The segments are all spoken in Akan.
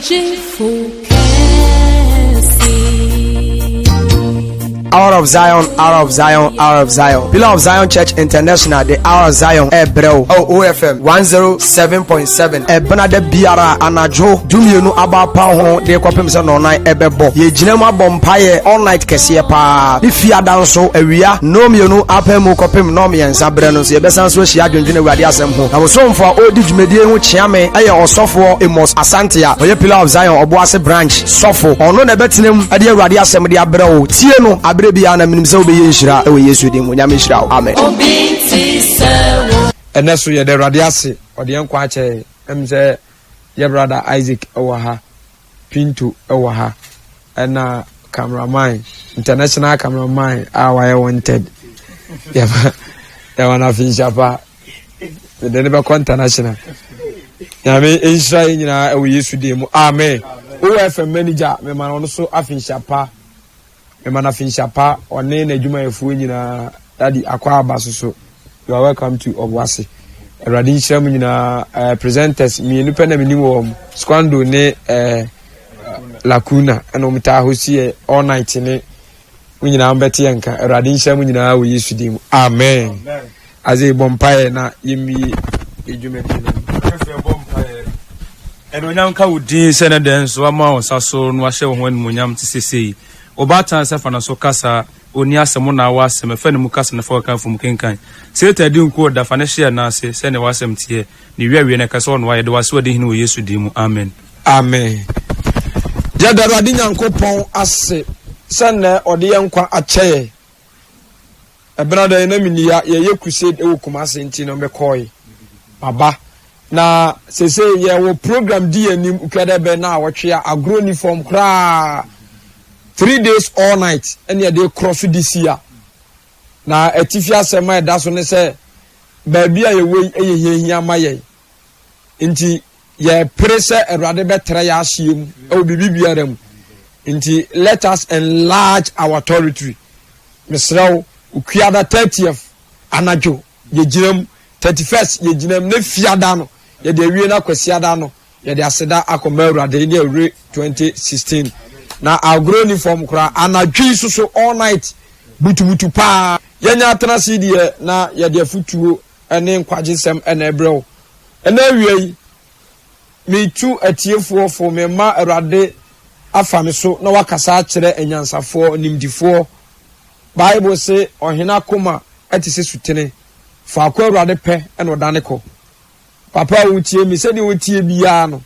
Gyefo kɛse. Hour of Zion, Hour of Zion, Hour of Zion. Pillar of Zion Church International, the Hour of Zion, ɛbrɛ wo. Oh, OFM 107.7. Ɛbena da biara anadwo 12 aba apa ho de kɔpem sɛ nɔnan ɛbɛbɔ. Yɛgyina mu abɔ mpaeɛ all night kɛseɛ paa. Ne fiada nso awia 2 apɛ mu kɔpem 3 berɛ no nso yɛbɛsan so ahyia adwendwene Awurade asɛm ho. Na wosomfo a ɔredi dwumadie ho kyea me ɛyɛ ɔsɔfoɔ Amos Asante a ɔyɛ Pillar of Zion Ɔboase branch sɔfo. Ɔno na ɛbɛtena mu ɛde Awurade asɛm de abrɛ wo. Tie no aberɛ biara na menim sɛ wobɛyɛ nhyira ɛwɔ Yesu din mu. Nyame nhyira wo. Amen. Obi nti sɛ wo. Ɛnɛ so yɛda Awurade ase, ɔde yɛn nkwa akyɛ yɛn. Ɛm sɛ yɛ brother Isaac ɛwɔ ha, Pinto ɛwɔ ha, ɛna cameraman, international cameraman a wayɛ wanted. Yɛma yɛma no afinhyia pa. Mede ne bɛkɔ international. Nyame nhyira yɛn nyinaa ɛwɔ Yesu din mu. Amen. OFM manager, mema no ɔno so afinhyia pa. Mema no afinhyia pa, ɔne n'adwumayɛfoɔ nyinaa. Daddy, akɔ aba so so. You are welcome to Obuasi. Awurade nhyira mu nyinaa. Presenters mmienu pɛ na menim wɔn. Squando ne Lacuna ɛna wɔn taa host yɛ all night ne mo nyinaa mbɛte yɛn nka. Awurade nhyira mu nyinaa wɔ Yesu din mu. Amen. Adze bɔ mpaeɛ na yɛmmie edwumadie no. Ɛnuonyam ka wo din sɛ ne dɛn nso ama wo nsa so na wahyɛ wo ho animuonyam te sesei. Ɔbaatan sɛ fa no so kasa, ɔnni asɛm na awɔ asɛm, ɛfa ne mu kasa na fa ɔka fam kenkan. Satan di nko ɔda, fa ne hyɛ yɛn nan ase sɛnea w'asɛm teɛ, ne wie awie no ɛka sɛ ɔnoa, yɛde w'ase wɔ hene wɔ Yesu din mu, amen. Amen. Yɛda Awurade Nyankopɔn ase sɛ nnɛ ɔde yɛn nkwa akyɛ yɛn. Ɛbena da yi na menni ya, yɛyɛ crusade wɔ Kumasi nti no mekɔe. Maba. Na sese yɛwɔ program di yɛn anim Ukuada bɛ na awɔtwe a agorɔ ni fam koraa. 3 days all night ɛne yɛde korɔ so this year. Na atifi asɛm a ɛda so ne sɛ baabi a yɛwɔ yi yɛ hiahia ma yɛn. Nti yɛpere sɛ Awurade bɛtrɛ yɛ ahyɛ mu ɛwɔ biribi biara mu. Nti let us enlarge our territory. Mesrɛ wo, Okuada 30th anadwo yɛgyina mu, 31st yɛgyina mu, ne fiada no yɛde awie no akwasiada no yɛde aseda akɔma Awurade ne awure 2016. Na agorɔ ni fam koraa anadwo yi soso all night butubutu paa. Yɛnya atena ase deɛ na yɛde afutuo ne nkwagyesɛm na ɛbrɛ wo. Ɛna awia yi, metu atiefoɔ fo, mema Awurade afa me so na wakasa akyerɛ anyansafoɔ, nimdifoɔ. Bible se ɔhene akoma te sɛ sutene, faako Awurade pɛ na ɔdane kɔ. Papa a wotie mi, sɛdeɛ wotie biara no,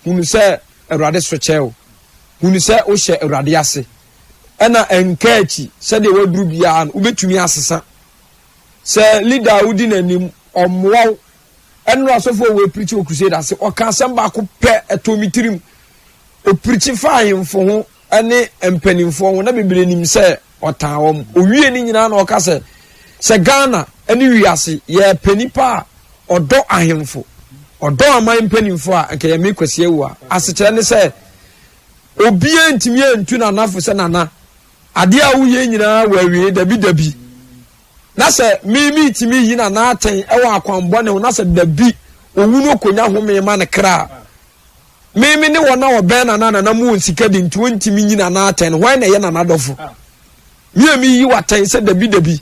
hunu sɛ Awurade so kyɛ wo. Hunu sɛ wohyɛ Awurade ase. Ɛna ɛnka akyi, sɛdeɛ waduru biara no, wobɛtumi asesa. Sɛ leader a wodi n'anim, ɔmmoa wo. Ɛnora asɔfo a wɔapirikyi wɔ crusade ase, ɔka asɛm baako pɛ ɛtɔ mi tirim. Opirikyi fa ahemfo ho ne mpanimfoɔ ho na bebree nim sɛ ɔtaa wɔn. Owie ne nyinaa na ɔka sɛ, sɛ Ghana ne wiase yɛpɛ nipa a ɔdɔ ahemfo, ɔdɔ aman mpanimfoɔ a, nka yɛ me Kwasi Awuah. Asekyerɛ ne sɛ, obiara ntumi antu nanafo sɛ nana. Adeɛ a woyɛ nyinaa wɔ awie dabi dabi. Na sɛ me tumi yi nana atɛn ɛwɔ akwanbɔne ho na sɛ dabi owu no konya home ma ne kra. Me ne wɔn a wɔbɛn nana nana mu wɔn sika di nti wɔntumi nyi nana atɛn no, hwan na ɛyɛ nana dɔfo? Me a meyi w'atɛn sɛ dabi dabi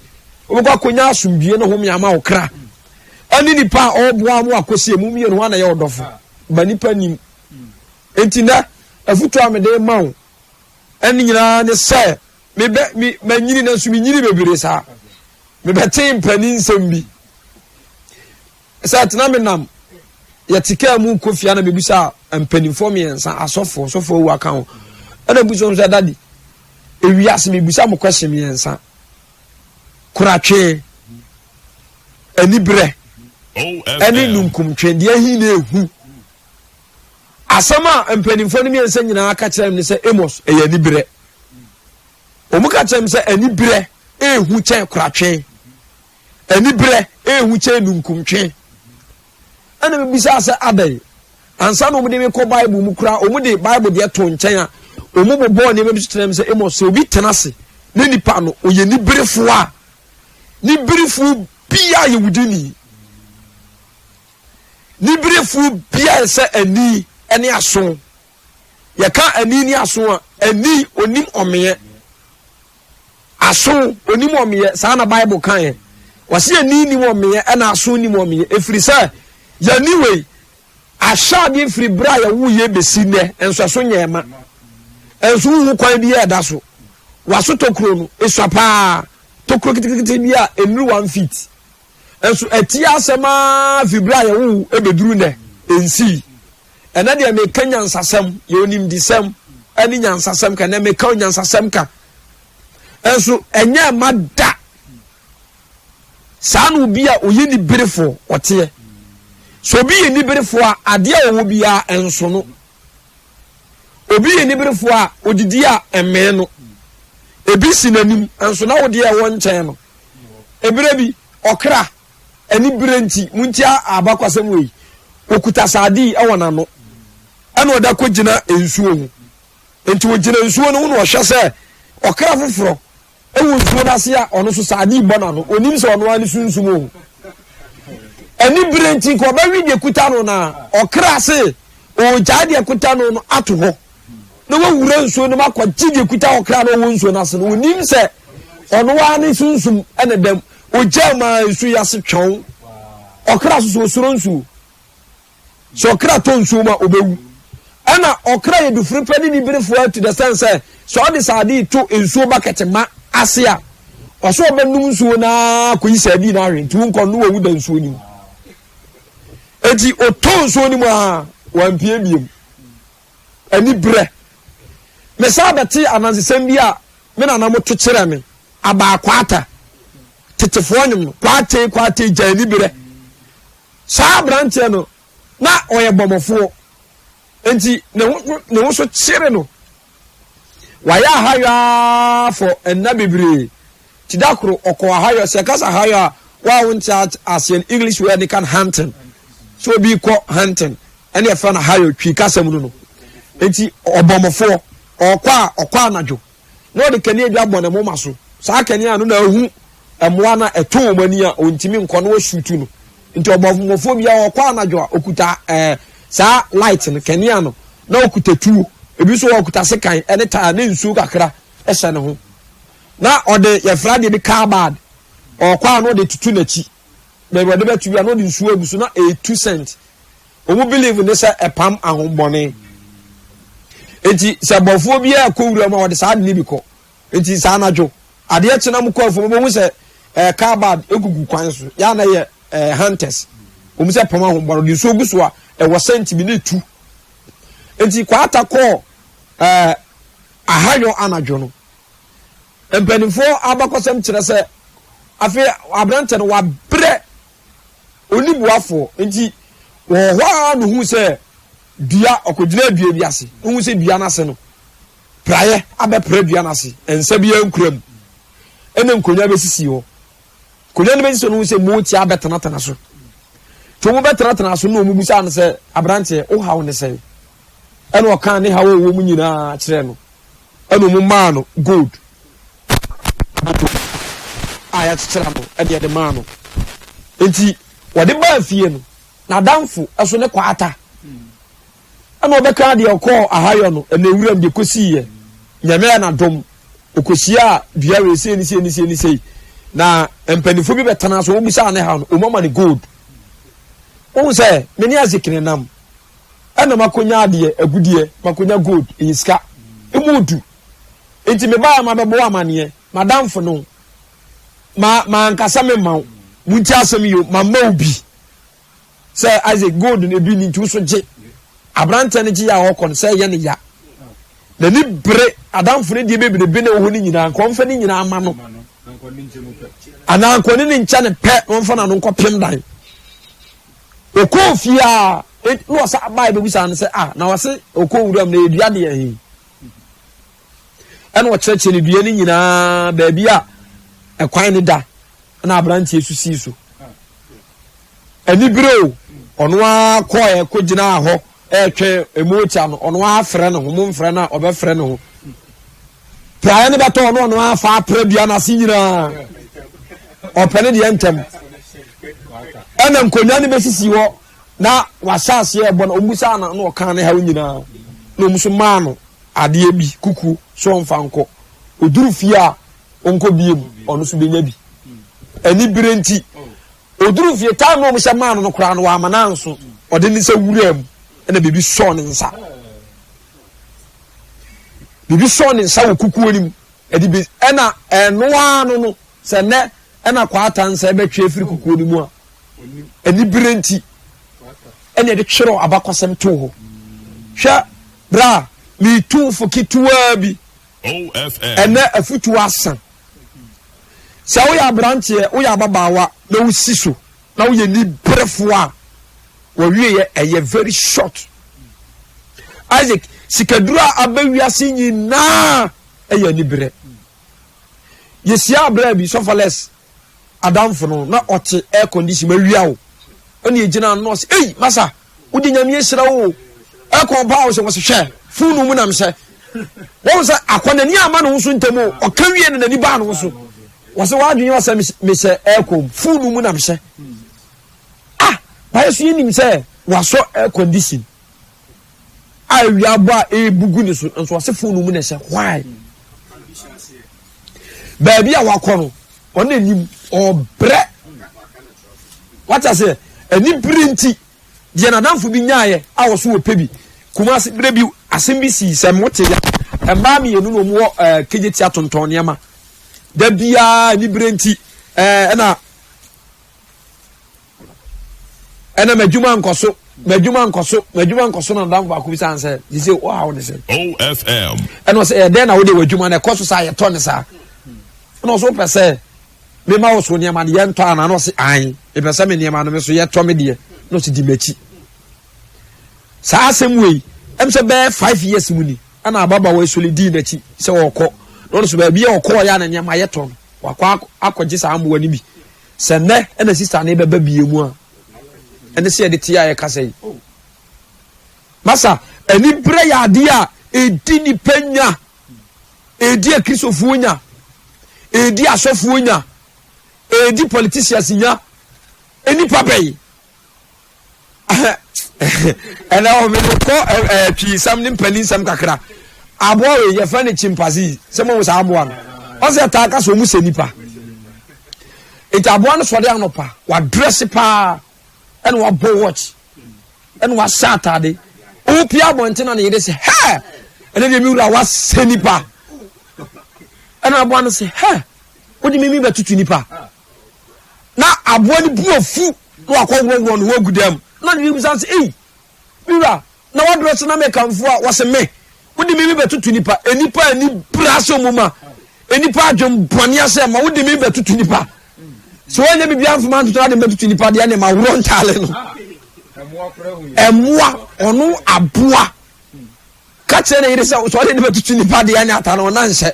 wobɛkɔ akɔnya asomdwie ne home ama wo kra ɛne nipa a ɔreboa mo akɔsi emu mmienu hwan na ɛyɛ ɔdɔfo? Ba nipa nim. Enti nɛ afutuo a mede ma wo ɛne nyinaa ne sɛ mebɛ me manyini nanso menyini bebree saa mebɛte mpanin nsɛm bi sɛ tena me nam yɛte kaa mu kɔ fie na mebisa mpanimfoɔ mmiɛnsa asɔfoɔ sɔfoɔ awu aka ho ɛna bisa wɔn sɛ daddy, ewiase mebisa mo question mmiɛnsa: koratwe, aniberɛ ɛne nunkumtwe, deɛ ɛhe na ehu? Asɛm a mpanimfoɔ no mmiɛnsa nyinaa ka kyerɛ me sɛ, Amos, ɛyɛ aniberɛ. Wɔn ka kyerɛ me sɛ aniberɛ ehu kyɛn koratwe, aniberɛ ehu kyɛn nunkumtwe. Ɛna mebisa sɛ adɛn? Ansa na wɔn de me kɔ Bible mu koraa, wɔn de Bible deɛ to nkyɛn a, wɔn bobɔɔ nneɛma bi so kyerɛ me sɛ, Amos, sɛ obi tena ase ne nipa no ɔyɛ niberefoɔ a, niberefoɔ biara yɛ wudini, niberefoɔ biara sɛ ani ne aso. Yɛka ani ne aso a, ani onim ɔmeɛ. Aso onim ɔmeɛ, saa na Bible ka yɛ. Wɔsi ani nim ɔmeɛ ɛna aso nim ɔmeɛ. Ɛfiri sɛ yɛni wei ahyɛ adeɛ firi berɛ a yɛwo yɛ bɛsi nnɛ nso ɛso nyɛɛ ma. Nso wohu kwan bi a ɛda so. Waso tokuro no, esua paa. Tokuro ketekete bi a ɛnuru 1 feet. Nso ɛti asɛm ara firi berɛ a yɛwo ɛbɛduru nnɛ, ɛnsii. Ɛnɛ deɛ meka nyansasɛm, yɛ onimdesɛm ɛne nyansasɛm ka. Ɛnɛ meka onyansasɛm ka. Nso ɛnyɛ ɛma da. Saa na obi a ɔyɛ niberefoɔ ɔteɛ. Sɛ obi yɛ niberefoɔ a, adeɛ a ɔwɔ biara ɛnso no. Obi yɛ niberefoɔ a, odidi a ɛmmee no. Ebi si n'anim, nso na wodeɛ ɛwɔ nkyɛn no. Ebere bi, ɔkra anibere nti, muntia abakwasɛm wei, okuta sardine wɔ n'ano, ɛna ɔda kɔgyina nsuo ho. Nti ogyina nsuo no ho na ɔhwɛ sɛ ɔkra foforɔ wɔ nsuo no ase a ɔno nso sardine bɔ n'ano. Onim sɛ ɔno ara ne sunsum o. Anibere nti nka ɔbɛwe deɛ kuta no na ɔkra se ɔregyae deɛ kuta no no ato hɔ na wawura nsuo no mu akɔgye deɛ kuta ɔkra no ɔwɔ nsuo no ase no. Onim sɛ ɔno ara ne sunsum ɛna dam. Ogyaa maa nsuo yi ase twɛn. Ɔkra so so osuro nsuo. Sɛ ɔkra tɔ nsuo mu a ɔbɛwu. Ɛna ɔkra yɛ dufiri pɛ ne niberefoɔ to the sense sɛ sɛ ɔde sardine to nsuo bucket ma ase a ɔsɛ ɔbɛnum nsuo naa kɔyi sardine no ahwe nti wonkɔ no wawu da nsuo no mu. Eti ɔtɔ nsuo no mu a wampie biem. Ani berɛ. Mesan bɛte anansesɛm bi a me nana mo to kyerɛ me abaa kwata tetefoɔ nwom no kwate kwate gya ani berɛ. Saa aberanteɛ no na ɔyɛ bɔmmɔfoɔ nti ne ho ne ho so kyere no. Wayɛ ahayɔ ara fɔ nna bebree. Ti da koro ɔkɔ ahayɔ sɛ ɛka sɛ ahayɔ a wa a wonte aseɛ no English word ne kan hunting. So obi kɔ hunting ɛne ɛfrɛ no ahayɔ twi kasa mu no no. Nti ɔbɔmmɔfoɔ ɔkɔ a ɔkɔ anadwo na ɔde kanea bi abɔ ne moma so. Saa kanea no na ahu mmoa no a ɛtɔ wɔn ani a ɔntumi nkɔ na wɔsutu no. Nti ɔbɔmmɔfoɔ bi a ɔkɔ anadwo a ɔkuta ɛɛ saa light no kanea no na ɔkuta tuo. Ebi nso ɔkuta sekan ɛne taa ne nsuo kakra ɛhyɛ ne ho. Na ɔde yɛfrɛ adeɛ bi carbide ɔkɔ a na ɔde tutu n'akyi. Baabi ɔde bɛto bi a na ɔde nsuo agu so na ɛretu scent. Wɔn believe ne sɛ ɛpam ahombɔne. Nti sɛ bɔfoɔ biara kɔ wura mu a wɔde saa ade no bi kɔ. Nti saa anadwo adeɛ kyena mu kɔ afuom wɔbɛhu sɛ ɛɛ car bad egugu kwan so. Yɛa na yɛ ɛɛ hunters. Wɔn sɛ pam ahombɔne ɔde nsuo gu so a ɛwɔ sɛnti bi ne tu. Nti kwata kɔɔ ɛɛ ahayɔ anadwo no. Mpanimfoɔ abakɔsɛm kyerɛ sɛ afei aberante no wabrɛ ɔnni boafoɔ nti wɔwɔ hɔ ara na ohuu sɛ dua ɔkɔgyina dua bi ase na ohuu sɛ dua no ase no praeɛ abɛpra dua no ase nsa biara nkura mu ɛna nkonnwa bɛsisi hɔ nkonnwa no bɛsisi hɔ no ohuu sɛ mooti abɛtenatena so nti wɔn bɛtenatena so na wɔn bisa no sɛ aberanteɛ wohaw ne sɛn ɛna ɔkaa ne haw a ɛwɔ mu nyinaa kyerɛ no ɛna wɔn maa no gold a yɛakyekyere ano ɛde ɛde maa no nti wɔde baa fie no n'adamfo ɛso ne kwaata ɛna ɔbɛka deɛ ɔkɔɔ ahayɔ no ɛna ewuram deɛ kɔsii yɛ nyame yɛ n'adom ɔkɔhyia a dua wei sei ne sei ne sei ne sei na mpanimfoɔ bi bɛtena so wɔn bisa ne ha no wɔn ama ne gold wɔn sɛ me ne azikiri nam ɛna makonya adeɛ agudeɛ makonya gold ɛyɛ sika emu odu nti me baa ma bɛbɔ amaneɛ madamfo no ma mankasa me ma wo mo nti asɛm yi o ma ma wo bi sɛ Isaac gold no ebi ni nti wo so gye aberanteɛ no gye yɛ a ɔkɔ no sɛ ɛyɛ ne ya n'ani bere adamfo no deɛ bebrebe na ɛwɔ hɔ no nyinaa nka ɔmfa ne nyinaa ma no anaa nkɔ ne ne nkyɛn ne pɛ na ɔmfa n'ano nkɔpem dan Ɔkɔɔ fie a, na ɔsa bae bɛbisaa no sɛ, ah, na ɔse ɔkɔɔ wuram na ɛdua deɛ he? Ɛna ɔkyerɛkyerɛ ne dua no nyinaa baabi a ɛkwan no da na aberanteɛ so sii so. Anibere o, ɔno ara kɔɛ kɔgyinaa hɔ ɛretwɛn emotia no, ɔno ara frɛ ne ho, momfrɛ no a ɔbɛfrɛ ne ho. Praeɛ no bɛtɔ ɔno ɔno ara fa apra dua no ase nyinaa. Ɔpɛ ne deɛ ntɛm. Ɛna nkonnwa no bɛsisi hɔ na wahyɛ aseɛ ɛbɔ no, ɔmmusaa no na ɔkaa ne haw nyinaa. Na wɔn nso maa no adeɛ bi, kukuo, sɛ ɔmfa nkɔ. Ɔduru fie a, ɔnkɔ bie mu, ɔno nso bɛnya bi. Anibere nti, ɔduru fie, time na wɔhyɛ maa no no koraa no, wamma no anso. Ɔde ne nsa wuraa mu, ɛna biribi sɔɔ ne nsa. Biribi sɔɔ ne nsa wɔ kukuo no mu. Ɛde bi, ɛna ɛno ara no no, sɛ nnɛ ɛna kwaata nsa ɛbɛtwe afiri kukuo no mu a, anibere nti, ɛna ɛde twerɛ abakɔsɛm too hɔ. Hwɛ, bra, metu fo ketewaa bi. Ɛnɛ afutuo asa. Sɛ woyɛ aberanteɛ, woyɛ ababaawa na wosi so na woyɛ niberefoɔ a, wɔwieɛ ɛyɛ very short. Isaac, sikaduro a aba wiase nyinaa ɛyɛ aniberɛ. Yɛhyia abraa bi, sɔfɔlɛs adamfo no, na ɔte air condition ma awia o. Ɛna ɛgyina ano ɔsɛ, ei, masa, wode nyame ahyira wo o. Aircon paa wo sɛ, wɔsɛ hwɛ, funu mu nam sɛ. Wɔn sɛ akɔ n'ani ama ne ho so ntɛm o, ɔka wie no n'ani baa ne ho so. Wɔsɛ w'adwene wɔ sɛ mehyɛ aircon, funu mu nam hyɛ. Ah, bayɛ so yɛnim sɛ wasɔ air condition. A awia abɔ a ɛrebu gu ne so nso ɔse fon no mu na ɛhyɛ why baabi a wakɔ no ɔno anim ɔbrɛ wata sɛ ani bere nti deɛ n'adamfo bi nyaayɛ a ɔso wɔ pɛ bi kumase bere bi asɛm bi sii sɛ mote ya mmaa mmienu na wɔn wɔ ɛɛ kegye tia tontɔn nneɛma da biara ani bere nti ɛɛ ɛna. ɛna m'adwuma nkɔ so m'adwuma nkɔ so m'adwuma nkɔ so na ɔdanfo baako bi san sɛ sise ɔhaw ne sɛ OFM ɛna ɔsɛ ɛdɛn na wode w'adwuma no ɛkɔ so saa yɛtɔ ne saa ɛna ɔsɛ wopɛ sɛ mema wo so nneɛma no yɛntɔ anaa na ɔsɛ an mepɛ sɛ me nneɛma no me so yɛtɔ me deɛ na ɔsɛ di m'akyi saa asɛm wei ɛm sɛ bɛyɛ 5 years mu ni ɛna ababaawa esoli dii n'akyi sɛ ɔkɔ na ɔno so baabi a ɔkɔɔ yɛ a na nneɛma yɛtɔ no wakɔ akɔgye saa mmoa no bi. Sɛ nnɛ ɛna sista no bɛba bie mu a, ɛne sɛ yɛde te a yɛkasa yi. Masa, aniberɛ yɛ adeɛ a ɛdi nipa nya, ɛdi akristofoɔ nya, ɛdi asɔfoɔ nya, ɛdi politicians nya, nnipa bɛyi. Ɛnɛ wɔ me kɔ ɛɛ twiisɛm ne mpaninsɛm kakra. Aboa wei yɛfrɛ no chimpanzee sɛ mo saa aboa no. Ɔsɛ ɛtaa ka sɛ ɔmu sɛ nipa. Nti aboa no sɔre anɔpa wadrɛse paa ɛna wabɔ watch ɛna wahyɛ ataade. Ɔpia abɔnten na ne yere sɛ hɛ ɛnɛ deɛ mi wura wasɛ nipa. Ɛna aboa no sɛ hɛ wode mimi bɛtutu nipa. Na aboa no bu afu na wakɔ worɔworɔ ne ho agu dan mu. Na ne yere bisa no sɛ, Ei, me wura, na woadrɛse na mekamfo a? Wɔse, Me, wode me bɛtoto nnipa, nnipa ani bere asɛm mu ma, nnipa adwen bɔne asɛm ma, wode me bɛtoto nnipa. Sɛ woanyɛ biribiara mfoma ntoto na wode me bɛtoto nnipa deɛ, ɛne maworɔ ntaale no. Ɛmmoa, ɔno aboa. Ka kyerɛ ne yere sɛ, sɛ ɔde ne bɛtoto nnipa deɛ, ɛne ata no, ɔna nhyɛ.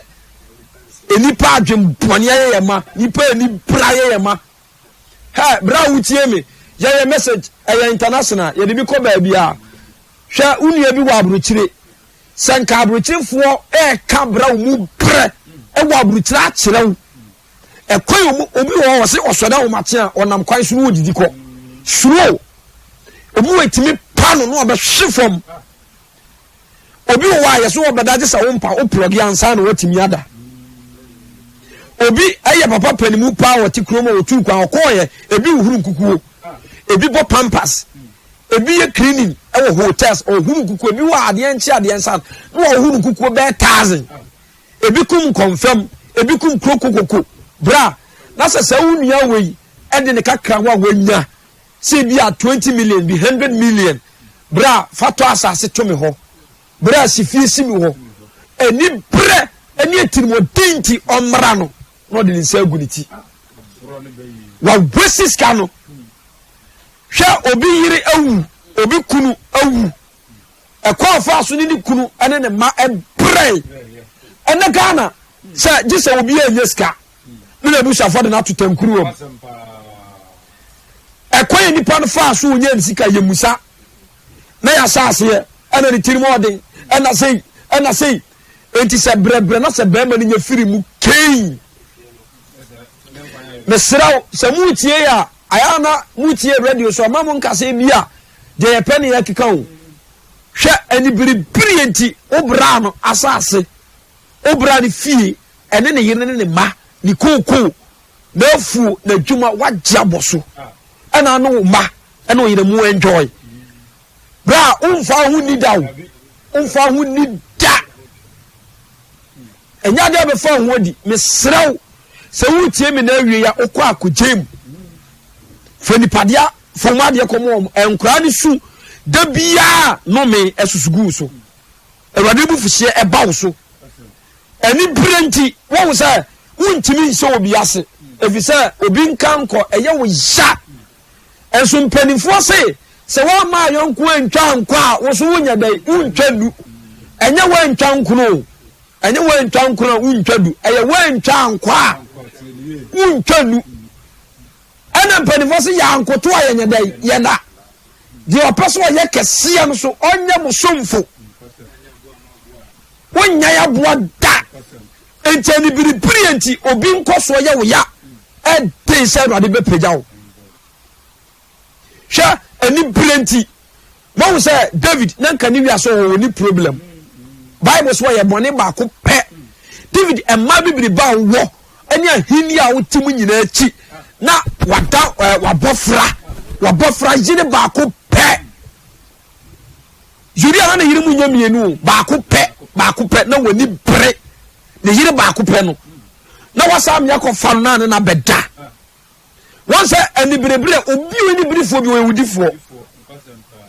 Nnipa adwen bɔne ayɛ yɛ ma, nnipa ani bere ayɛ yɛ ma. Hɛ, bra a wotie me, yɛyɛ message, ɛyɛ international, yɛde bi kɔ baabi a. Hwɛ, wo nua bi wɔ aburokyire. Sɛ nka aburokyirefoɔ ɛreka bra wo mu brɛ ɛwɔ aburokyire akyerɛ wo. Ɛkwan omu, obi wɔ hɔ ɔse ɔsɔre ahomakye a ɔnam kwan so na ɔdidi kɔ. Suro. Obi wɔ etimi pa no na ɔbɛhwe fam. Obi wɔ hɔ a yɛsɛ ɔbɛda gye sɛ wo mpa wo plɔge ansa na watumi ada. Obi ɛyɛ papa panimu paa ɔte kurom a ɔtu kwan ɔkɔɔyɛ ebi huhuru nkukuo, ebi bɔ pampas, ebi yɛ cleaning ɛwɔ hotels ɔhuru nkukuo, ebi wɔ adeɛ nkye adeɛ nsa na ɔhuru nkukuo bɛyɛ thousand, ebi kum nkɔnfam, ebi kum kuro kokoko bra na sɛ sɛ wo nua wei ɛde ne kakra ho a wanya Sɛ ebi a 20 million bi, 100 million, bra fa tɔ asase to me hɔ, bra si fie si me hɔ. Ani brɛ ne atirimuɔden nti ɔmmra no na ɔde ne nsa agu ne ti. Wawasi sika no. Hwɛ obi yere awu, obi kunu awu. Ɛkwan ɔfaa so ne ne kunu ne ne mma brɛe. Ɛnɛ Ghana sɛ gye sɛ obi anya sika ne n'abusuafoɔ de no ato tankuruwa mu. Ɛkwan yɛ nipa no faa so onyaa ne sika yɛ musa na yɛahyɛ aseɛ ɛna ne tirim ɔden ɛna sei ɛna sei enti sɛ brɛbrɛ na sɛ bɛrima no nya firi mu kei mesrɛ wo sɛ moretie a ayɛ na moretie radio so ama mo nkasɛ bi a deɛ yɛpɛ ne yɛkeka o. Hwɛ aniberebereɛ nti wobraa no asase, wobraa no fie, ɛne ne yere ne ne mma, ne kookoo, n'afuo, n'adwuma, wagye abɔ so. Ɛna ne wo mma ɛne wo yere mu enjoy. Bra womfa ho nni da o, womfa ho nni da. Ɛnyɛ adeɛ a bɛfa ho adi. Mesrɛ wo sɛ woretie me na awie a wokɔ akɔgye mu. Fa nipadeɛ fa wɔn adeɛ kɔma wɔn. Nkwadaa no su da biara nome ɛsusu gu so. Awurade abufuhyeɛ ɛba wo so. Anibere nti wɔn sɛ wontumi nhyɛ obi ase ɛfiri sɛ obi nka nkɔ ɛyɛ wo ya. Nso mpanimfoɔ se sɛ woamma ayɔnko antwa ankɔ a wo so wonyɛ dɛn wontwa nnu. Ɛnyɛ woantwa nkono o, ɛnyɛ woantwa nkono a wontwa du, ɛyɛ woantwa ankɔ a wontwa nnu. Ɛna mpanimfoɔ se yɛankoto a yɛnyɛ dɛn yɛda. Deɛ ɔpɛ sɛ ɔyɛ kɛseɛ no so ɔnyɛ mo somfo. Wonnya aboa da. Enti anibiribiri nti obi nkɔsoɔ yɛ wo ya. Ɛden sɛ Awurade bɛpagya wo. Hwɛ anibere nti mahu sɛ David na nka ne wiase wɔ ni problem. Bible so ɔyɛ bɔne baako pɛ. David mmaa bibiri ba wɔ ɛne ahenni a wote mu nyinaa akyi na wada ɛɛ wabɔfra wabɔfra yere baako pɛ. Uria na ne yere mu nyɛ mmienu baako pɛ baako pɛ na wɔn ani bere ne yere baako pɛ no na wasan mmea kɔfa no na ne na bɛda. Wɔn sɛ aniberebere obi o aniberefoɔ bi ɔyɛ wudifoɔ.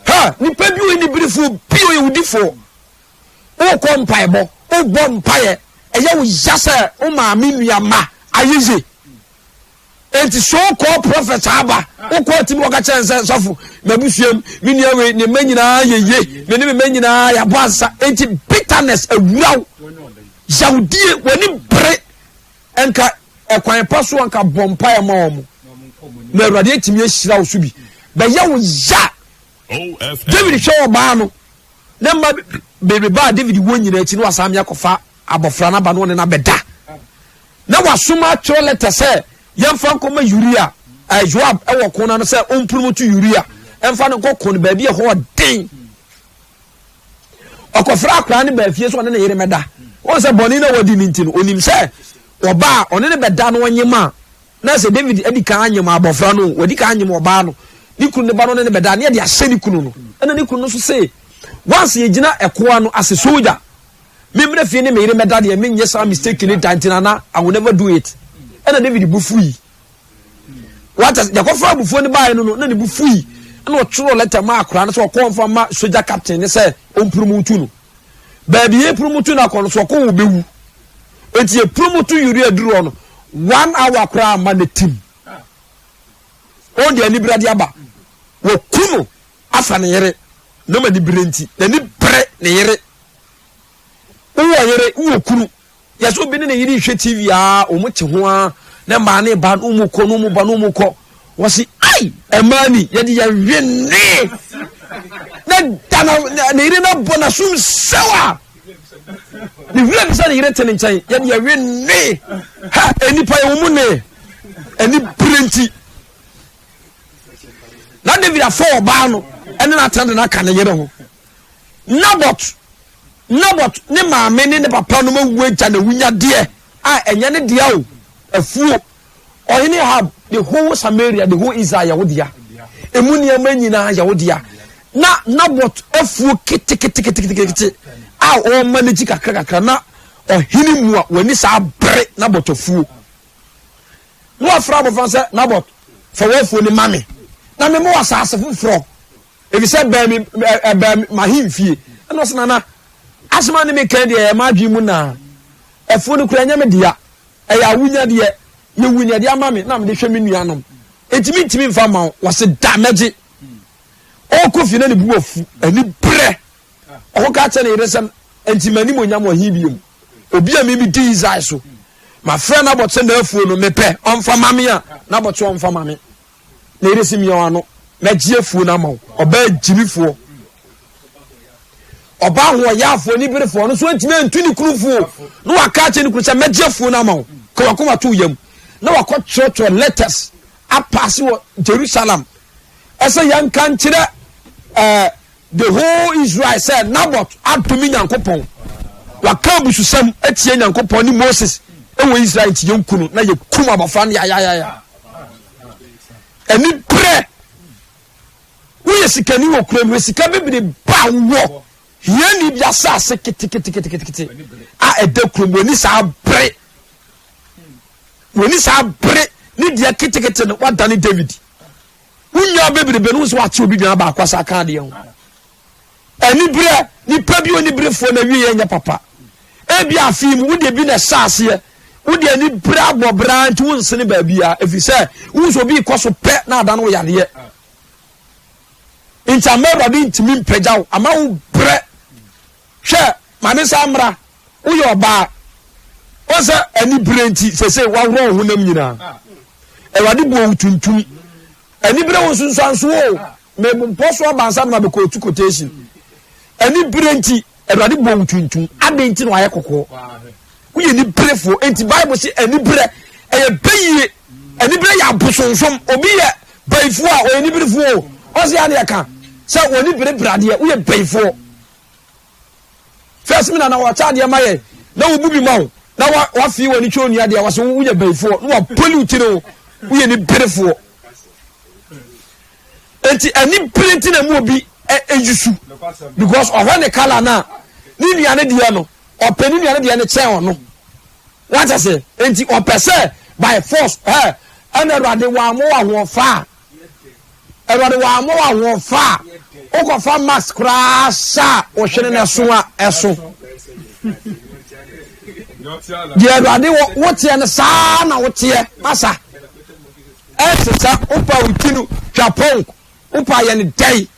Ha nipa bi o aniberefoɔ bi ɔyɛ wudifoɔ. Wokɔ mpaebɔ wobɔ mpaeɛ ɛyɛ wo ya sɛ wo maame nua ma ayeye. Enti so called prophet aba wokɔ timi wɔka kyerɛ sɛ sɔfo mabusuam me nua wei ne mma nyinaa yeye me ne me mma nyinaa yɛabɔ ansa. Enti bitterness awura wo yawdie w'ani bere nka ɛkwan pa so anka bɔ mpaeɛ ma wɔn na awurade atumi ahyira wo so bi bɛyɛ wo ya. David hwɛ ɔbaa no ne mma bebrebe a David wɔ nyinaa akyi na wasan akɔfa abɔfra no aba na ɔne no abɛda na wasoma atwerɛ lɛtɛ sɛ yɛmfa nkɔma Uria eh, Joab ɛwɔ ko no ano sɛ ɔmpromote Uria ɛmfa no nkɔ ko no baabi ɛhɔ ɔden. Ɔkɔfrɛ akwadaa no baa fie sɛ ɔne ne yere mɛda. Wɔn sɛ bɔne na wadi ne nti no, onim sɛ ɔbaa a ɔne ne bɛda no ɔnyem a, na sɛ David adi kan anyem abɔfra no, wadi kan anyem ɔbaa no, ne kunu ne ba no ne ne bɛda, ne yɛde ahyɛ ne kunu no. Ɛna ne kunu no nso se, once yɛgyina ɛkoa no ase soldier, memmrɛ fie ne me yere mɛda deɛ, menyɛ saa mistake ne da nti nana, I will never do it. Ɛna David bu fui. Wata yɛkɔfa abufuo no baeɛ no no na ne bu fui ɛna ɔtwerɛ lɛtɛ ma akora no sɛ ɔkɔ mfa ma soja captain ne sɛ ɔmpromotu no baabi yɛ promotu no akɔ no so ɔkɔ wɔ bɛwu enti yɛ promotu Uria duru hɔ no one hour koraa ma ne tim ɔn deɛ anibere de aba wɔku no afa ne yere na ma anibere nti n'ani bere ne yere wowɔ yere wowɔ kunu Yɛsɛ obi ne ne yere rehwɛ TV a wɔn te ho ara na mmaa ne ba no wɔn kɔ no wɔn ba no wɔn kɔ wɔsi ai mmaa ni yɛde yɛ wene na da na ne yere na bɔ na sum sɛw a ne wura bi sɛ ne yere te ne nkyɛn yɛde yɛ wene ha nipa yɛ wɔn mu ne ɛni bere nti na David afɔ ɔbaa no ɛne n'atena de n'aka ne yere ho Nabot Nabot ne maame ne ne papa nom awu agya n'awunyadeɛ a ɛnyɛ ne dea o, afuo. Ɔhene Ahab, the whole Samaria, the whole Israel yɛ wo dea. Emu nneɛma nyinaa yɛ wo dea. Na Nabot afuo keteketeketekete a ɔma n'akyi kakra kakra na ɔhene mu a w'ani saa bere Nabot afuo. Na wafrɛ abɔfra sɛ Nabot fa w'afuo no ma me na mema wɔ asase foforɔ. Efisɛ ɛbɛn me ɛbɛn m'ahemfie. Ɛna ɔsɛ nana asɛm a ne me kan deɛ ɛyɛ m'adwene mu naa. Ɛfuo no kura ɛnyɛ me dea. Ɛyɛ awunya deɛ. Yɛwu ne ɛde ama me na mede hwɛ me nuanom. Enti mentumi mfa ma wo. Wɔse da mɛgye. Ɔrekɔ fie na ne bu afu. Ani brɛ. Ɔkɔka kyerɛ ne yere sɛ enti m'animonyam wɔ he biom. Obi a me medi Israel so. Mafrɛ Nabot sɛ n'afuo no mepɛ ɔmfa ma me a Nabot sɛ ɔmfa ma me. Na yere si mia ano mɛgye afuo no ama wo. Ɔbaa gyimifoɔ. Ɔbaa ahoɔyaafoɔ niberefoɔ no nso antumi antu ne kunu fuo na waka akyerɛ ne kunu sɛ mɛgye afuo no ama wo ka wakoma to yam na wakɔ kyerɛkyerɛ letters apaase wɔ Jerusalem ɛsɛ yɛnka nkyerɛ ɛɛ. the whole Israel sɛ Nabot adome Nyankopɔn. Waka abususɛm atia Nyankopɔn ne Moses wɔ Israel nti yɛnku no na yɛkum abɔfra no yayayaya. Ɛni berɛ woyɛ sikani wɔ kurom hwɛ sika bebree ba wɔ hiani bi asase keteketeketekete a ɛda kurom wɔ ni saa bere wɔ ni saa bere ne deɛ ketekete no wadane David. Wo nua bebrebe no nso wate obi dwan baako asa aka adeɛ ho. Aniberɛ, nipa bi oniberefoɔ na wie nyɛ papa. Ebi afei mu wode bi na ɛhyɛ aseɛ. Wode aniberɛ abɔ braa nti wonsene baabi a ɛfiri sɛ wohu sɛ obi kɔ so pɛ na ada no wo yadeɛ. Nti ama Awurade ntumi mpagya wo ama wo brɛ. Hwɛ, maame nsa mmra. Woyɛ ɔbaa. Wɔn sɛ anibere nti sese waworɔ wo honam nyinaa. Awurade bu owu tuntum. Anibere wo nsunsuanso o. Mebɔ so aba ansa na mabɛkɔ otu quotation. Anibere nti Awurade bu owu tuntum. Adɛn nti na wayɛ kɔkɔɔ? Woyɛ niberefoɔ. Nti Bible se anibere ɛyɛ bɛyie. Anibere yɛ abosonsom. Obi yɛ bayifoɔ a ɔyɛ niberefoɔ o. Ɔsɛ yɛ adeɛ ka sɛ wɔn bere bradeɛ woyɛ bayifoɔ. First mi na na wɔkyɛ adeɛ ma yɛ na wɔbu bi ma wo na wafii wɔ ne twɛ onua deɛ wɔsɛ woyɛ bayifoɔ na wɔpɔli wo tiri ho woyɛ ne berefoɔ nti ani bere nti na mu obi ɛyusu because ɔhwɛ ne kala no a ne nua ne deɛ no ɔpɛ ne nua ne deɛ no kyɛn ɔno wata sɛ nti ɔpɛ sɛ by force ɛ ɛna awurade wɔn amo ahoɔfa a Awurade wamma wo ahoɔfa a wokɔfa mask koraa hyɛ a wohwene no ɛso a ɛso. Deɛ Awurade wɔ woteɛ no saa na woteɛ masa. Ɛte sɛ wopa wo ti no twa pɔnk wopa yɛ no dɛn.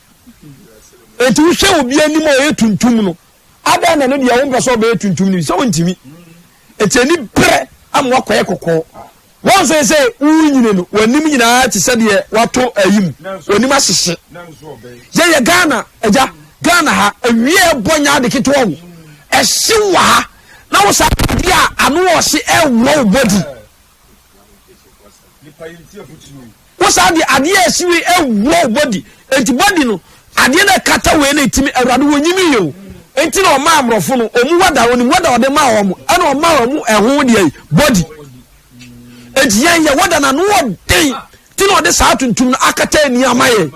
Enti wohwɛ obi anim a ɔyɛ tuntum no adɛn na ne deɛ wompɛ sɛ ɔbɛyɛ tuntum no bi sɛ wontumi. Enti ani berɛ ama wakɔyɛ kɔkɔɔ. Wɔn sɛ sɛ wonyini no w'anim nyinaa te sɛ deɛ wato ayi mu w'anim ahyehye. Yɛyɛ Ghana agya Ghana ha awia ɛbɔ nyɛ ade ketewa wo ɛhye wɔ ha na wo saa adeɛ a ano ɔhye ɛworɔ wo body. Wo saa deɛ adeɛ a ɛhye wei ɛworɔ wo body enti body no adeɛ no ɛkata wei na ɛtumi awurade wɔnyini yɛ o enti na ɔma amorɔfo no ɔmu wada ɔnim wada ɔde ma wɔn ɛna ɔma wɔn ɛho deɛ body enti yɛn yɛ wada na ano ɔden ti na ɔde saa tuntum no akata ani ama yɛn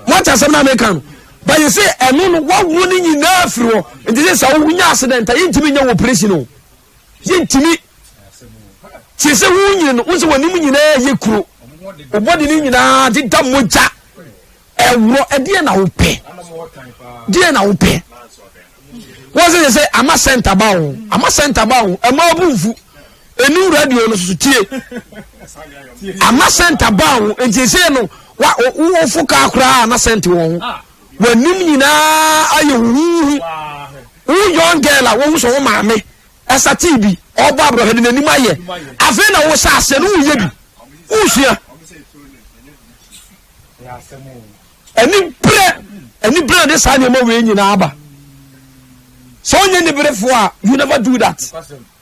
wate asɛm no a meka no ba yɛ sɛ ɛno no wawo no nyinaa firi hɔ nti sɛ sɛ wonya accident a yɛntumi nyɛ wɔ operation o yɛntumi tie sɛ wo nyini no wo sɛ w'anim nyinaa yɛ kuro wo bɔde no nyinaa deda mogya ɛworɔ ɛdeɛ na wopɛ deɛ na wopɛ wọ́n sɛ sɛ ama sɛnta ba wo ama sɛnta ba wo ɛma ɔbu nfu enu radio no soso tie ama sɛnta ba wo nti sɛ no wa wofo kaa koraa na sɛnti wɔn ho w'anim nyinaa ayɛ huhuhu wo young girl a wɔn sɛ wɔn maame ɛsa tii bi ɔbɔ aborɔhwɛ de n'anim ayɛ afei na wohyɛ aseɛ no woyɛ bi wosua ɛni berɛ ɛni berɛ de saa nneɛma wei nyinaa aba sɛ ɔnyɛ niberefoɔ a you never do that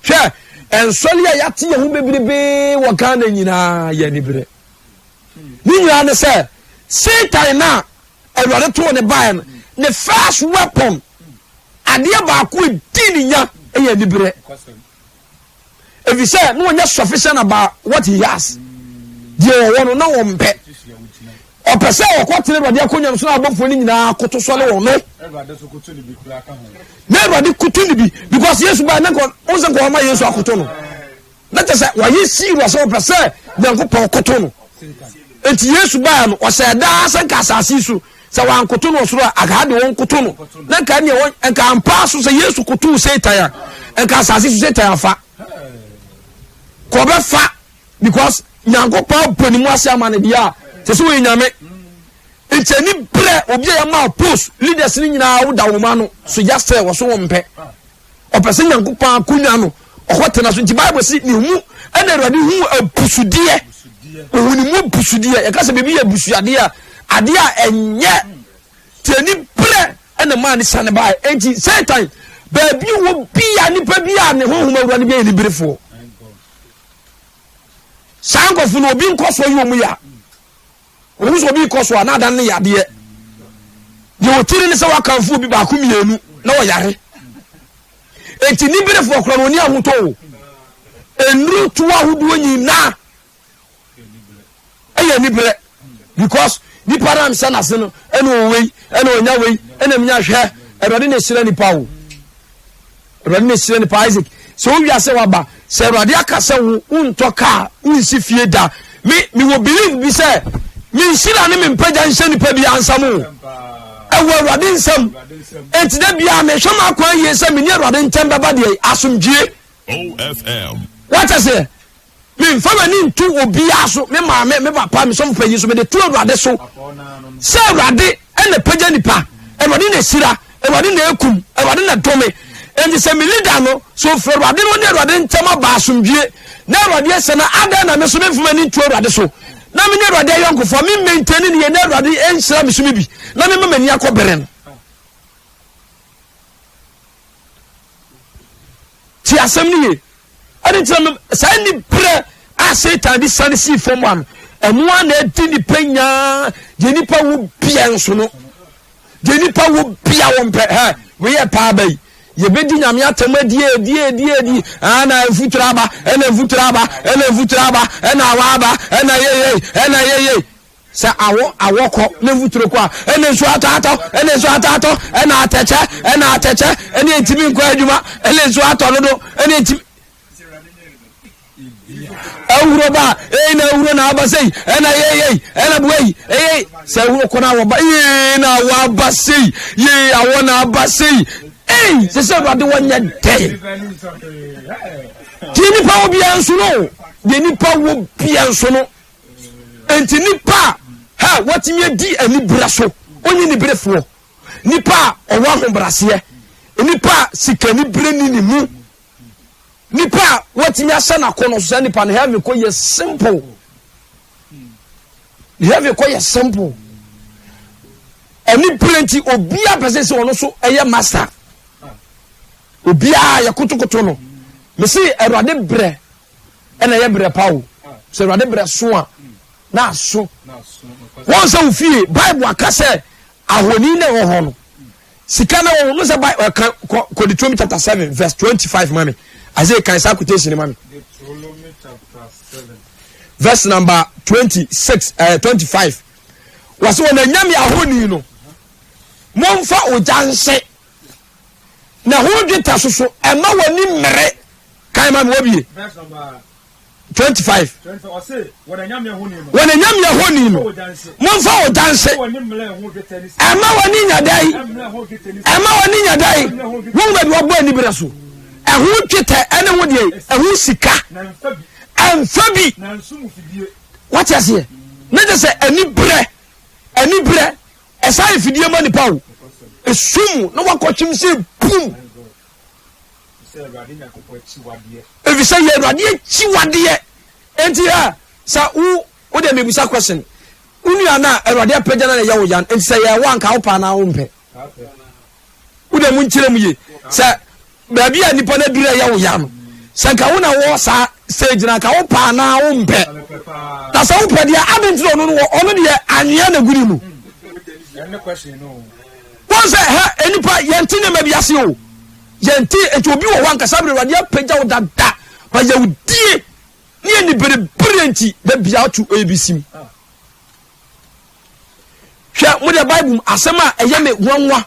hwɛ nsɔle a yɛate yɛn ho bebrebe wɔ Ghana nyinaa yɛ niberɛ ne nyinaa ne sɛ Satan na awurade too ne baeɛ no ne first weapon Adeɛ baako a ɛdii ne nya yɛ aniberɛ. Ɛfiri sɛ na ɔnyɛ sufficient about what he has. Deɛ ɔwɔ no na ɔmpɛ. Ɔpɛ sɛ ɔkɔtena Awurade akonnwa no so na abɔfoɔ no nyinaa koto sɔre wɔ no. Na Awurade koto ne bi because Yesu baa na nka ɔnsɛ nka ɔma Yesu akoto no. Na kyɛ sɛ wayɛ serious sɛ ɔpɛ sɛ Nyankopɔn koto no. Enti Yesu baa no ɔhyɛ daa sɛ nka asase so sɛ wankoto no ɔsoro a anka de wɔn koto no na nka ɛneɛ wɔn nka ampa so sɛ Yesu koto Satan a nka asase so Satan afa kɔbɛfa because Nyankopɔn abɔ ne mu ase ama no deɛ a sɛ sɛ wɔyɛ nyame nti ani berɛ obi a yɛma post leaders no nyinaa woda wɔn ano so ya sɛ wɔso wɔn mpɛ ɔpɛ sɛ nyankopɔn akonnwa no ɔkɔ tena so nti bible si ne mu ɛna awurade hu abusudeɛ ɔhu ne mu abusudeɛ yɛka sɛ biribi yɛ abusuadeɛ a adeɛ a ɛnyɛ nti ani berɛ ɛna maa ne sane baeɛ enti satan baabi wɔ bia nipa bi a ne honhom awura no bi yɛ niberefoɔ saa nkɔfo no obi nkɔ soɔ yi wɔn ya Ohun sɛ obi rekɔ so a, na adan ne yadeɛ. Deɛ ɔtiri ne sɛ wakamfo obi baako mmienu na ɔyare. Enti niberefoɔ korɔ no ɔni ahotɔ o. Nnuro to ahodoɔ nyinaa ɛyɛ aniberɛ because nipa no amhyɛ n'ase no ɛna ɔwɔ wei ɛna ɔnya wei ɛna menya hwɛ awurade na ɛhyira nipa o awurade na ɛhyira nipa Isaac sɛ wowia sɛ waba sɛ awurade aka sɛ wo wontɔ kaa wonsi fie da me mewɔ belief bi sɛ me nhyira ne me mpagya nhyɛ nipa bi ansam o ɛwɔ awurade nsam enti da biara mehwɛ m'akwan yie sɛ mene awurade ntɛm bɛba deɛ asomdwie wata sɛ Memfa m'ani nto obiara so, me maame, me papa, me sɔfo panyin so, mede to Awurade so. Sɛ Awurade na pagya nipa, Awurade na esira, Awurade na ekum, Awurade na dome. Enti sɛ me leader no, sɛ ofiri Awurade no ne Awurade ntam aba asomdwie, na Awurade ɛsɛ na adɛn na me so memfa m'ani nto Awurade so, na me ne Awurade ayɔnkofoɔ, me maintain ne yɛ na Awurade nhyira me so me bi, na mema m'ani akɔ bere no. Ti asɛm no ye. Ɛne nti na saa nibrɛ a Satan de sane sii fam ano, ɛno ara na ɛdi nipa nyaa deɛ nipa wo bia nso no, deɛ nipa wo bia wɔn pɛ hɛ wei yɛ paa bɛyi yɛbɛdi nyame atɛm adi adi adi adi ana mfuturo aba ɛna mfuturo aba ɛna mfuturo aba ɛna awa aba ɛna yeye ɛna yeye Sɛ awɔ awɔ kɔ ne mfuturo kɔ a, ɛna nsuo atɔ atɔ, ɛna nsuo atɔ atɔ, ɛna atɛkyɛ, ɛna atɛkyɛ, ɛna ntumi nkɔ adwuma, ɛna nsuo atɔ dodo, ɛna ntumi. Awuro ba, ɛyi na awuro na aba sɛyi, ɛna yeyei, ɛna buayi, ɛyei. Sɛ awuro kɔ na awɔ ba, yee na awɔ aba sɛyi, yee awɔ na aba sɛyi. Ei, sɛ sɛ awurade wɔnyɛ dɛn. Deɛ nipa wɔ biara nso no, deɛ nipa wɔ biara nso no. Enti nipa a ha watumi adi anibere so, ɔnyɛ niberefoɔ. Nipa a ɔwɔ ahobraseɛ, nipa a sikanibere ni ne mu, nipa a watumi ahyɛ n'akɔnɔ so, saa nipa no heaven kɔ yɛ simple. Heaven kɔ yɛ simple. Anibere nti obiara pɛ sɛ sɛ ɔno so ɛyɛ master. Obiara yɛ kotokoto no. Mesi Awurade brɛ ɛna ɛyɛ berɛ pa o sɛ awurade berɛ so a na aso wɔn sɛ ofie bible aka sɛ ahoni na ɛwɔ hɔ no sika na ɛwɔ hɔ no sɛ bible ɛka kɔ kɔ Deuteronomy chapter 7 verse 25 mami Isaiah kan saa quotation mami verse number 26 eh, 25 wɔsɛ wɔn anyame ahoni no momfa ogya nhyɛ na ho dwetɛ soso ɛma wɔn ani mmere kan ma mi wɔ bie 25 wɔn anyame ahoni no momfa ogya nse ɛma wɔn ani nya dɛn ɛma wɔn ani nya dɛn wɔn baabi wɔbɔ ani berɛ so ɛho dwetɛ ɛne ho deɛ ɛho sika ɛmfa bi wate aseɛ ne kyɛ sɛ ani berɛ ani berɛ Ɛsan yɛ fidie ma nipa o. Esum na wakɔtwem sɛ pum. Efisɛ yɛ Awurade akyiwadeɛ. Enti ɛ sɛ wo wo deɛ mebusa question. Wo nua no a Awurade apagya no na ɛyɛ wo yan. Enti sɛ yɛ wo anka wo paa na wo mpɛ. Wo deɛ mo nkyerɛ mu ye. Sɛ baabi a nipa no aduru ɛyɛ wo ya no sɛ nka wo na wɔ saa stage na nka wo paa na wo mpɛ na sɛ wopɛ deɛ ade nti na ɔno no wɔ ɔno deɛ anwea na gu ne mu wɔn sɛ hɛ nipa yɛnte nneɛma bi ase o yɛnte nti obi wɔ hɔ ankasa bere awurade apagya wo dada ba yɛwodie ne yɛ niberebere nti da bia to abc mu hwɛ mo deɛ bible mu asɛm a ɛyɛ me nwanwa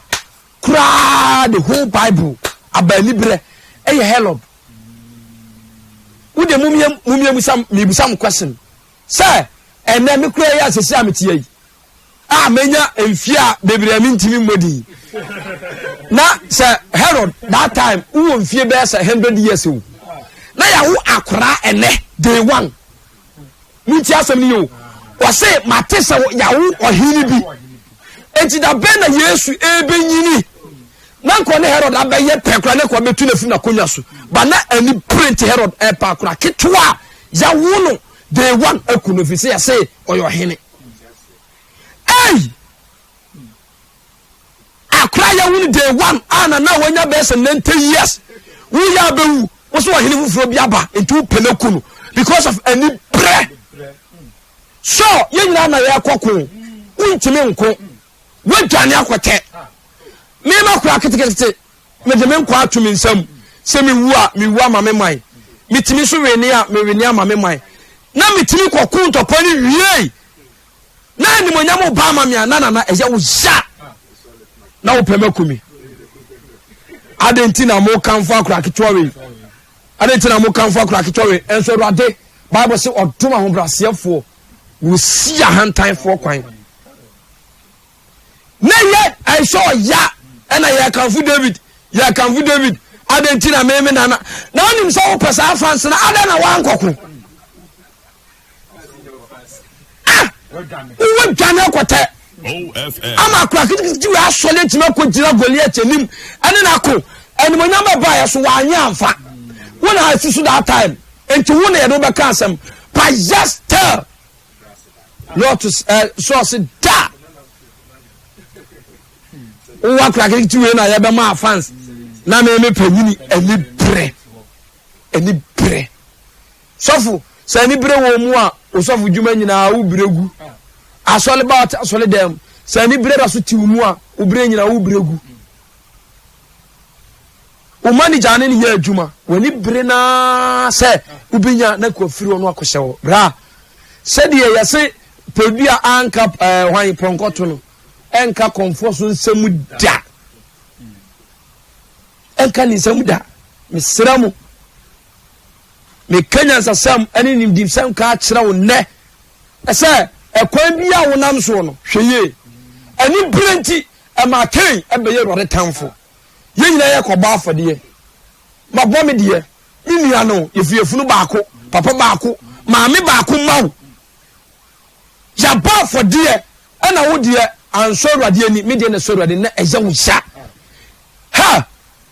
koraa the whole bible aba aniberɛ ɛyɛ helop wo deɛ mumie mumie musa mebisa mo question sɛ ɛnɛ me kura yi a sɛsi a meteɛ yi a menya mfie a bebree a mentumi mmɔ din na sɛ herod that time wowɔ mfie bɛyɛ sɛ 100 years o na yɛawo akora ɛnɛ day one Montie asɛm no yie o. Ɔse mate sɛ yɛawo ɔhene bi. Enti da bɛn na Yesu ɛrebɛnyini? Na nka ɔne Herod abɛyɛ pɛ koraa na nka ɔbɛtu no afiri n'akonnwa so. Ba na ani bere nti Herod ɛrepa akora ketewa a yɛawo no day one aku no ɛfiri sɛ yɛse ɔyɛ ɔhene. Ei! Akora yɛ wo no day one a na na wanya bɛyɛ sɛ 90 years woyɛ abɛwu wo sɛ ɔhene foforɔ bi aba nti wopɛ no aku no because of ani berɛ so yɛn nyinaa na yɛkɔ ko wontumi nko. Woadwane akɔtɛ. Mema kora ketekete, mede me nkwa ato me nsam. Sɛ mewu a, mewu ama me man. Metumi so wene a, mewene ama me man. Na metumi kɔko ntɔkwa no wiei. Na animonyam ba ama me a, na nana ɛyɛ wo ya. Na wopɛ maku me. Adɛn nti na mokamfo akora ketewa wei? Adɛn nti na mokamfo akora ketewa wei? Ɛnso Awurade, Bible se ɔdom ahobrɛaseɛfoɔ na ɔsi ahantanfoɔ kwan. Na yɛ ɛsɛ ɔya ɛna yɛkamfo David, yɛkamfo David. Adɛn nti na meme nana? Na wonim sɛ wopɛ saa fans no, adɛn na woankɔko? Ah! Wowɔ dwane akɔtɛ. Ama akora ketekete wei asɔre atumi akɔgyina Goliat anim ɛne no ako. Animonyam bɛbaeɛ so wanyɛ amfa. Wo na asi so that time. Nti wo na yɛde wobɛka asɛm. But just tell. Lord eh, sɔɔse da. Wowɔ akora ketekete wei na yɛbɛma fans. Na me me panyini ani brɛ. Ani brɛ. Sɔfo, sɛ anibere wɔ mu a, wo sɔfo dwuma nyinaa wo brɛ gu. Asɔre ba ɔte asɔre dan mu. Sɛ anibere da so te wo mu a, wo brɛ nyinaa wo brɛ gu. Wo manager ne ne yɛ adwuma, w'ani bere naa sɛ wobɛnya na kɔ afiri ɔno akɔhyɛ hɔ. Bra, sɛdeɛ yɛse pɛdua anka ɛɛ eh, hwan pɔnkɔ to no, ɛnka kɔnfoɔ so nsɛm da. Ɛnka ne nsɛm da. Mesrɛ mo. Meka nyansasɛm ne nimdesɛm ka kyerɛ wo nnɛ sɛ ɛkwan bi a wonam soɔ no, hwɛ yie. Anibere nti, ɛmaa Kain bɛyɛ Awurade tamfo. Yɛn nyinaa yɛkɔbɔ afɔdeɛ. Mabɔ me deɛ, me nua no, yɛfiri yafunu baako, papa baako, maame baako mma wo. Yɛabɔ afɔdeɛ, ɛna wo deɛ ansɔ Awurade ani, me deɛ na ɛsɔ Awurade na ɛyɛ wo ya. Ha!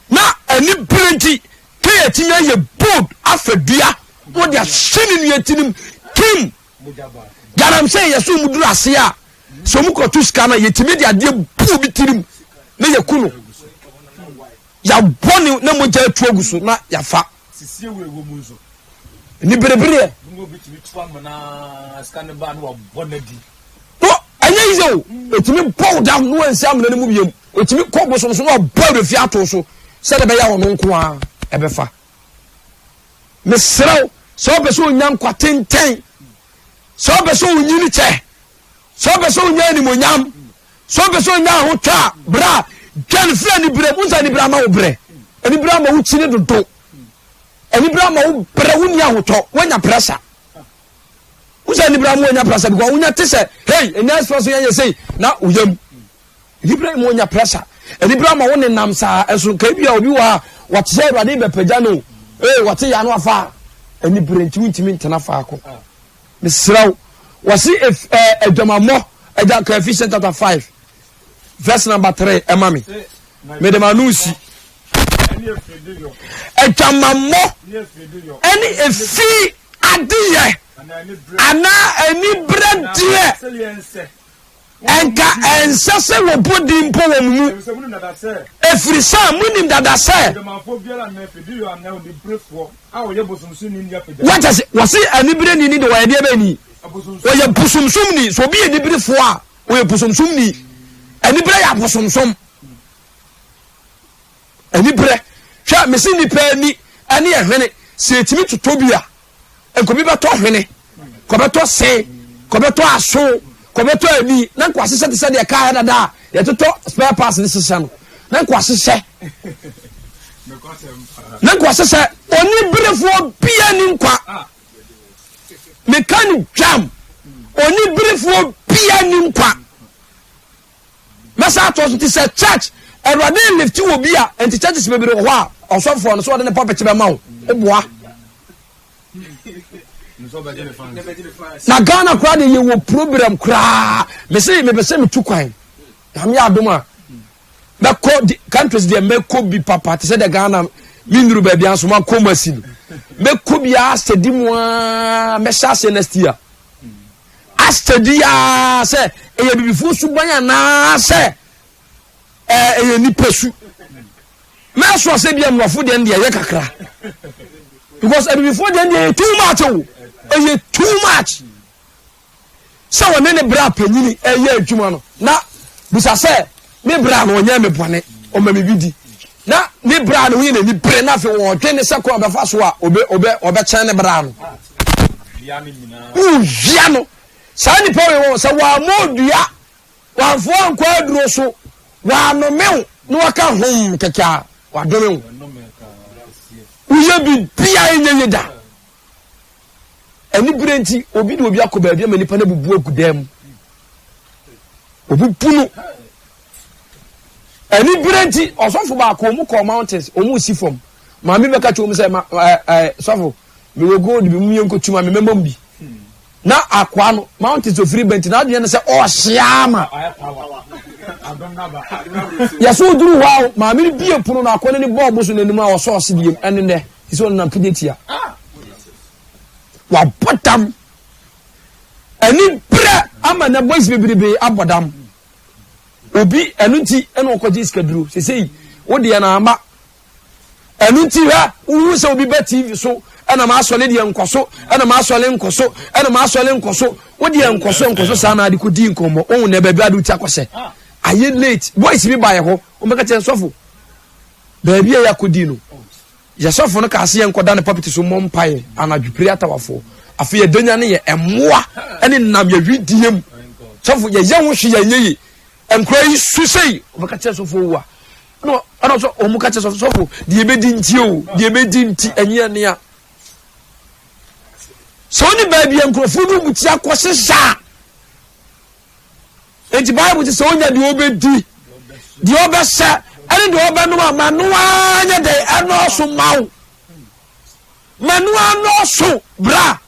Na anibere nti, Kay atumi ayɛ bold afa dua na ɔde ahyɛ ne nua tirim kim. Galamsey yɛ so wɔn duru ase a, sɛ wɔn kɔto sika no a, yɛtumi de adeɛ bu obi tirim na yɛku no. Yɛabɔ ne na mogya atu agu so na yɛafa. Aniberebereɛ. No, ɛnyɛ yize o. Ɛtumi bɔ wo da na wansi amena no mu biam. Ɔtumi kɔ bosom so na ɔbɔ awurafi ato so sɛdeɛ ɛbɛyɛ a ɔno nko ara ɛbɛfa. Mesrɛ wo, sɛ wopɛ sɛ onya nkwa tenten, sɛ wopɛ sɛ onyini kyɛ, sɛ wopɛ sɛ onya animonyam, sɛ wopɛ sɛ onya ahotɔ a, bra, dwane firi anibere mu. Sɛ anibere ama wo brɛ, anibere ama wo kyini dodo, anibere ama wo brɛ, wonni ahotɔ, woanya pressure. Wosɛ anibere ama woanya pressure because wonya te sɛ, hey, ɛnɛ express yɛnyɛ sei, na woyam. Anibere ma onya pressure. Anibere ama wo nenam saa. Ɛso nka ebi a obi wɔ ha wɔte sɛ Awurade bɛpagya no. Ee, wɔte ya no afa. Anibere nti wontumi ntena faako. Mesrɛ wo. Wɔse adwamammɔ agya ka Ephesians chapter 5 verse number 3 ɛma me. Mede ma no si. Adwamammɔ ɛne efi adeyɛ anaa anibere deɛ. Ɛnka ɛnsɛ sɛ wɔbɔ din mpo wɔ mo mu, ɛfiri sɛ monim dada sɛ. Wate ase? Wɔse anibereni ni de wɔyɛ deɛ bɛn ni? Wɔyɛ bosomsomni. Sɛ obi yɛ niberefoɔ a, ɔyɛ bosomsomni. Anibere yɛ abosomsom. Anibere. Hwɛ, mese nnipa ani ɛne ɛhwene, sɛ ɛtumi totɔ bi a, nka obi bɛtɔ hwene kɔbɛtɔ se kɔbɛtɔ aso kɔbɛtɔ ani na nka wahyehyɛ te sɛ deɛ kaa yɛ dada a yɛtotɔ spare parts ne hyehyɛ no na nka wahyehyɛ na nka wahyehyɛ oniberefoɔ bia ni nkwa meka no dwam oniberefoɔ bia ni nkwa Mɛsan atoa so nti sɛ church awurade lifti wɔ bi a nti churches bebree wɔ hɔ a ɔsɔfoɔ no so ɔde ne pulpit bɛma wo woboa na Ghana koraa de yɛwɔ problem koraa mese mepɛ sɛ metu kwan na meyɛ adom a mɛkɔ countries deɛ mɛkɔ bi papa te sɛ deɛ Ghana mennuru baabi a nso makɔ mu asi no mɛkɔ bi a sɛdi mu a mɛhyɛ aseɛ next year Asɛdi ara sɛ ɛyɛ abibifoɔ suban anaasɛ ɛyɛ nipa su. Mɛso asɛ bi mmorɔfo deɛ no deɛ ɛyɛ kakra because abibifoɔ deɛ no deɛ ɛyɛ too much o ɛyɛ too much sɛ wɔne ne bra panyini ɛyɛ adwuma no na. Bisa sɛ, Me bra no ɔnyɛɛ me bɔne, ɔma me bi di. Na ne bra no ho yɛ n'ani bere na afei ɔdwene sɛ kwan a ɔbɛfa so a ɔbɛ ɔbɛ ɔbɛkyɛn ne bra no. Wowia no. Saa nipa wei wɔn sɛ wɔammɔ odua, wɔamfa wo ankɔ aduro so, wɔanome wo na wɔka hom kɛkɛ a, wɔadome wo. Woyɛ biribiara ɛnyɛ yie da. Anibere nti, obi de obi akɔ baabi ama nipa no abubu agu dan mu. Obubu no. Anibere nti, ɔsɔfo baako wɔn kɔɔ mountains, wɔn si fam. Maame bɛka kyerɛ wɔn sɛ, ma ɛɛ ɛɛ sɔfo, mewɔ gold bi mu yɛn nkotu ma me mɛmɔ mu bi. Na akoa no mountains ofiri bɛnti n'adwene no sɛ ɔhyia ama. Yɛsɛ oduru hɔ a maame no bie pono no akoa no ni bɔɔbo so n'anim a ɔsɔ ɔsi biem ɛne nɛ. Sɛ ɔnenam kejetia. Wabɔ dam. Ani brɛ ama na boys bebrebe abɔ dam. Obi ɛno nti ɛna ɔkɔgye sikaduro. Sesei wo deɛ na ama. Ɛno nti hwɛ wohu sɛ obi ba TV so ɛna m'asɔre deɛ nkɔ so ɛna m'asɔre nkɔ so ɛna m'asɔre nkɔ so wo deɛ nkɔ so nkɔ so saa na ade kɔdi nkɔmmɔ wohu na baabi ade wo ti akɔhyɛ ayɛ late boys bi ba yɛ hɔ wɔbɛka kyerɛ sɔfo baabi a yɛakɔdi no Yɛ sɔfo no kaa sɛ yɛnkɔda ne pulpit so mmɔ mpaeɛ anadwo pere atawafoɔ. Afei yɛdanya ne yɛ mmoa ne nam yɛ wedeɛ mu. Sɔfo yɛyɛ ho hwe yɛnyɛ yi. Nkora yi su sei wɔbɛka kyerɛ sɔfo owu a. Ɛna ɛna sɔ wɔn ka kyerɛ sɔfo sɔfo deɛ ebedi nti o deɛ ebedi nti ɛnyɛ nea. Sɛ wɔn ni baabi a nkurɔfoɔ no mu ti akɔ hyehyɛ a. Enti Bible te sɛ onya deɛ ɔbɛdi, deɛ ɔbɛhyɛ, ɛne deɛ ɔbɛnom a ma no ara nyɛ dɛn ɛnɔɔso ma wo. Ma no ara nɔɔso bra.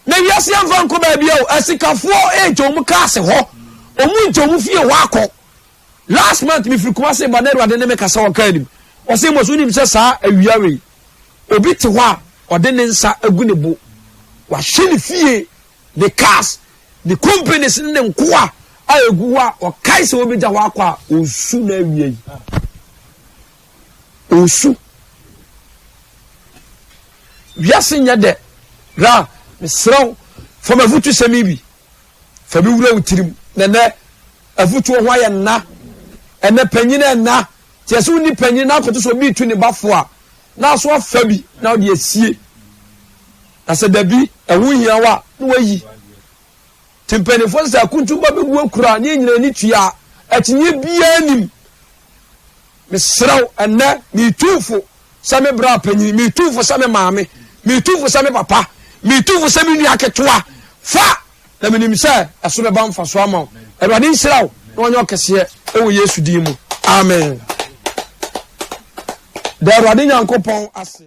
Na wiase yɛmfa nkɔ baabi o, asikafoɔ ɛregya wɔn kaase hɔ, wɔn regya wɔn fie hɔ akɔ. Last month mefiri Kumasi ba na Awurade ne me kasa wɔ kaa anim. Ɔsɛ mmɔ so wonim sɛ saa awia wei obi te hɔ a ɔde ne nsa agu ne bo wahyɛ ne fie Ne cars, ne companies ne ne nkoa a egu hɔ a ɔkae sɛ wɔbɛgya hɔ akɔ a ɔsu na awia yi. Ɔsu. Wiase nyɛ dɛ. Ra, mesrɛ wo, fa m'afutusɛm yi bi. Fa bi wura wo tirim. Na nɛ afutuo ho ayɛ nna. Ɛnɛ panyin ɛnna. Kyerɛ sɛ wonni panyin na akɔto sɛ obi retu ne ba fo a, na aso afa bi na ɔde asie. Na sɛ dabi, ɛho hia wo a, na wayi. Nti mpanimfoɔ sɛ akuntumba bɛgu akura ne yɛn nyinaa ani tua a, akyinnyeɛ biara nim. Mesrɛ wo, ɛnnɛ, metu fo sɛ me bra panyin, metu fo sɛ me maame, metu fo sɛ me papa, metu fo sɛ me nua ketewa. Fa! Na menim sɛ ɛso bɛba mfasoɔ ama wo. Awurade nhyira wo na ɔnyɛ ɔkɛseɛ wɔ Yesu din mu. Amen. Da Awurade Nyankopɔn ase.